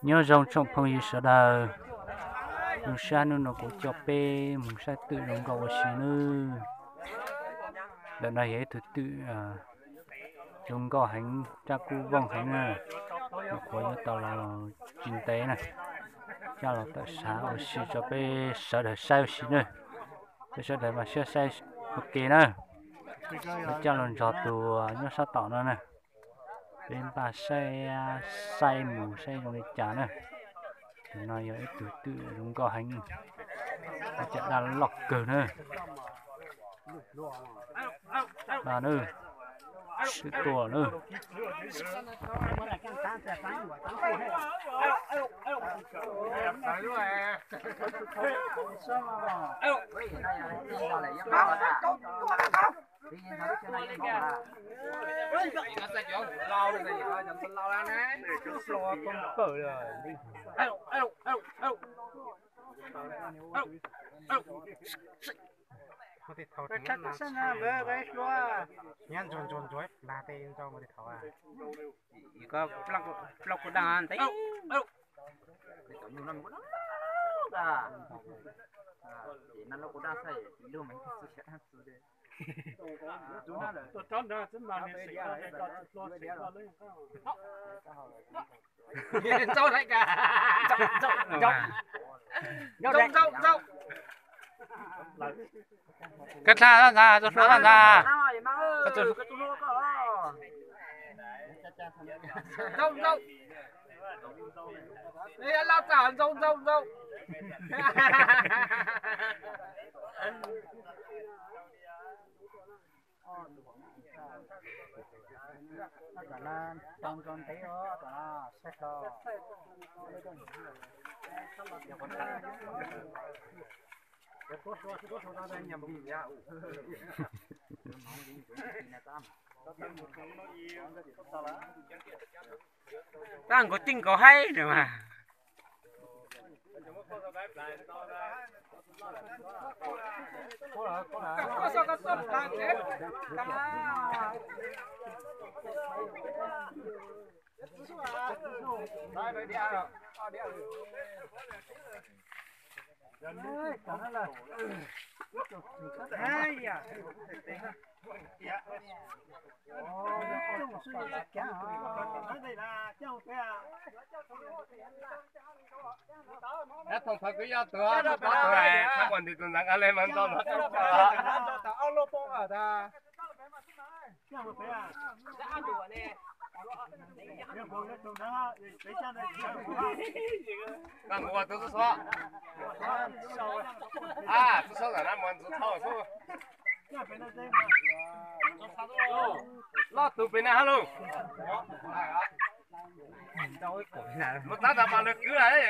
Nyob zoo tsoom phooj ywg sawv daws, zoo sab hnub no kuv coj peb mus saib twm zoo nkauj ua si nawb. Ntawm no yog ib tug twm zoo nkauj heev, raj kub vooj heev na, nyuam qhuav yuav tau los tsis ntev na, coj los tawm sav ua si rau peb sawv daws saib ua si na. Peb sawv daws mas siab saib ua ke na, peb coj los nrog tus nyob sab tom no na. Peb npaj saib, saib mus saib zoo li cas na. Tus no yog ib tug twm zoo nkauj heev, ib cam daj loj kawg na. Daj na, twm tuaj na. Ntsuag ntsuag ntsuag plag tej ntau mus tej thaum. Plaub kuv daj ntawd. Koj txhaj ntag, tus hluas txhaj ntag. Tab nkaus tij nkaus haib na mas. Tab tom thaum kwv yog tuag, tab tom tuag, thab uas nws tus ntxeev nqa le mas nto los. Koj mus ua tub xub xob. A, tub xob tam na mus ntxuv thauj xwb. Loj tus pem na ha lauj. Mus tab tas pas lawv kwv lawm.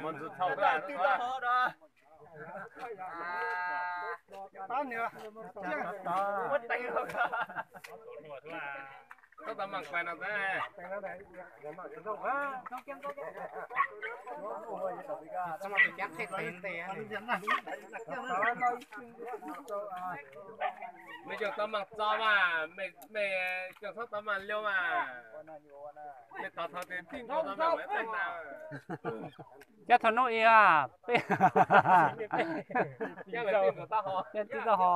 Mus ntxuv thauj. Txhob tau mam kuas no ntag. Mej coj tau mam txo mas, mej coj txhob tau mam liu mas. Mej tau thaum twg tij nkaus tau mam lawv tej na. Cov thaum no ib peb, cov tij tau ho.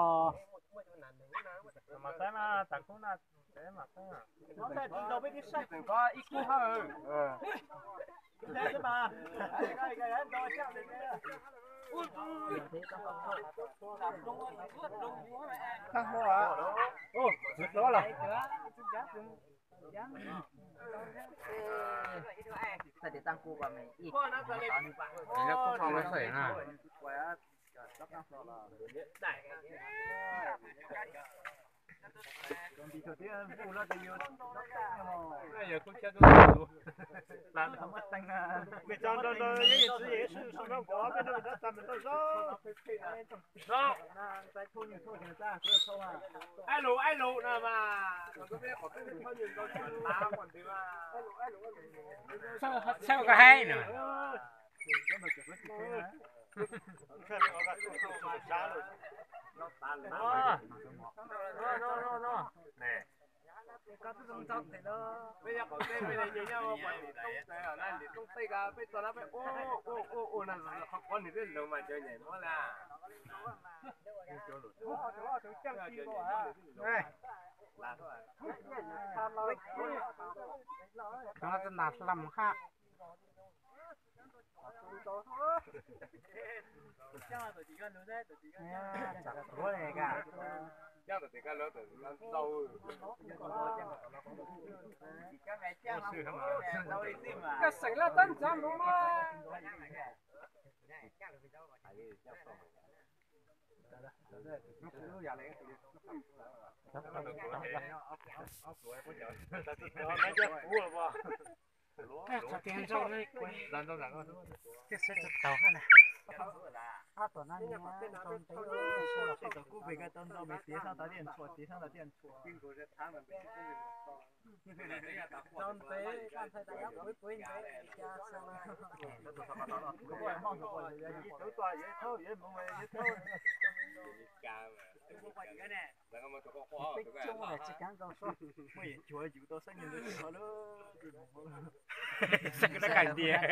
Txhawb koj haib no. Nas hlam hab. Koj xeem laj tab ntxav mus mas. Kuv pem koj tau nrau me tiav sab tas tiaj ntshua, tiav sab tas tiaj ntshua. Tau ntev, koj ntshai tas yog puv puv ntev cas. Peb coob lawm tsis kav nkaus sua. Xwb koj dab kais ntiag.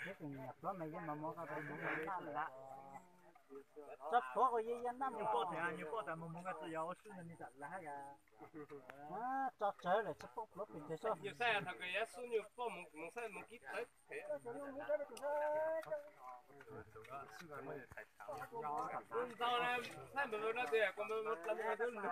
Peb tus niam hlob no yeej mos mos koj tus mus mus laj lawm. Tso pluav ua ye ya naj mus poj tas mus mus koj txawj yog ua swb no ni tam lawv hab ya. Tso tsawv lawm tsis poj pluav pes tsawg soj. Nyuag saib thaum kawg yog xub nyuag poj mus saib mus kib tawv. Ntau na, saib npawg no tias kuv npawg no dlaw mus tus nus.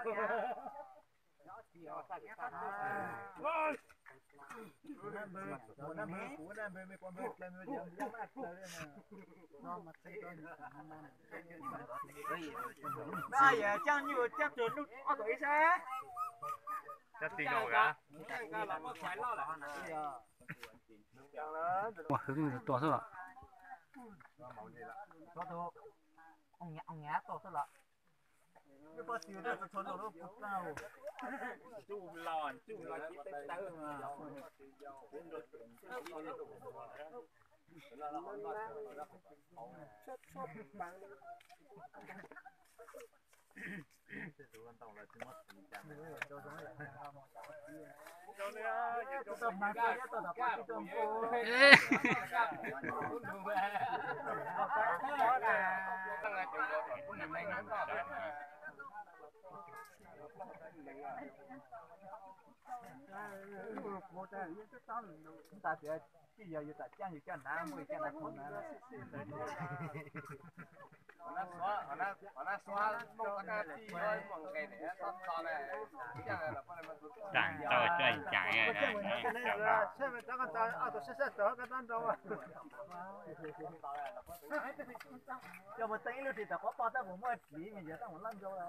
Coj nyuj coj tug lub ob tug ib sab. Cov tij no gab. Ua hwv tua xwb los. Ntawd tias tij yog yus tam caag yus coj nav muaj coj nav khoom na. Tsaam tau coj caag. Saib cov ko ob tug sab sab tawm koj tab nrau. Coj mus teeb ib lub ris tom quav poj tab mus muaj ris me yog tab mus lab nrau. Koj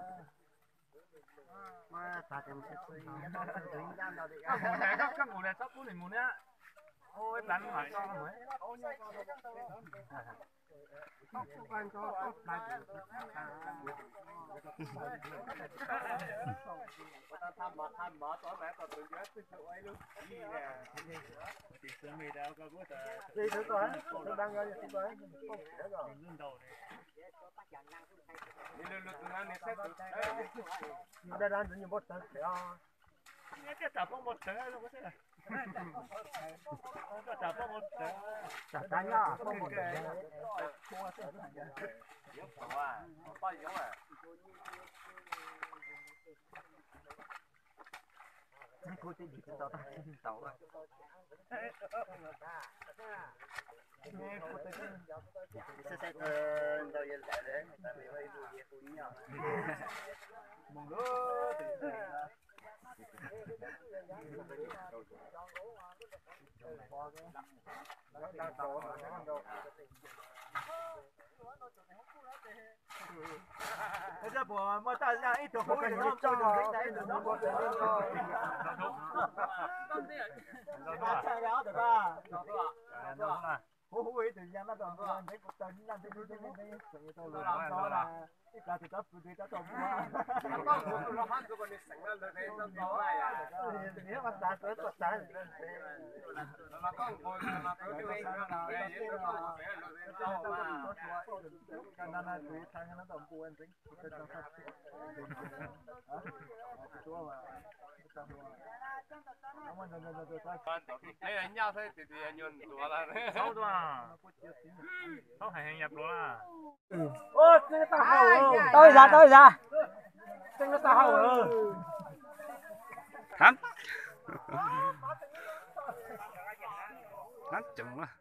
mus na, txhob pub nws mus na. Ib plav mam tso mus. Nws daj daj ntxwv nyuag npau taws pem os. Koj tsam poj npau taws, koj tsam poj npau taws. Tsam tag nyob poj npau taws. Kuv twb dim tsis tau tag tsis tau. Saib saib ntau yog lawm, tab sis ua ib lub yev hu nyob. Puas muaj taj zaj ib tug qub ib tug nyob, ib tug nyob, ib tug nyob. Kuv hu ib tug ya nab tom npua ntev kuv taw nab ntev ntev ntev ntev xeem tau lus ib plav tus rab pw tus rab tom npua. Ka na na tus ib thaj nab tom npua ntxeev. Tau ib zag, tau ib zag. Hab, hab tseem.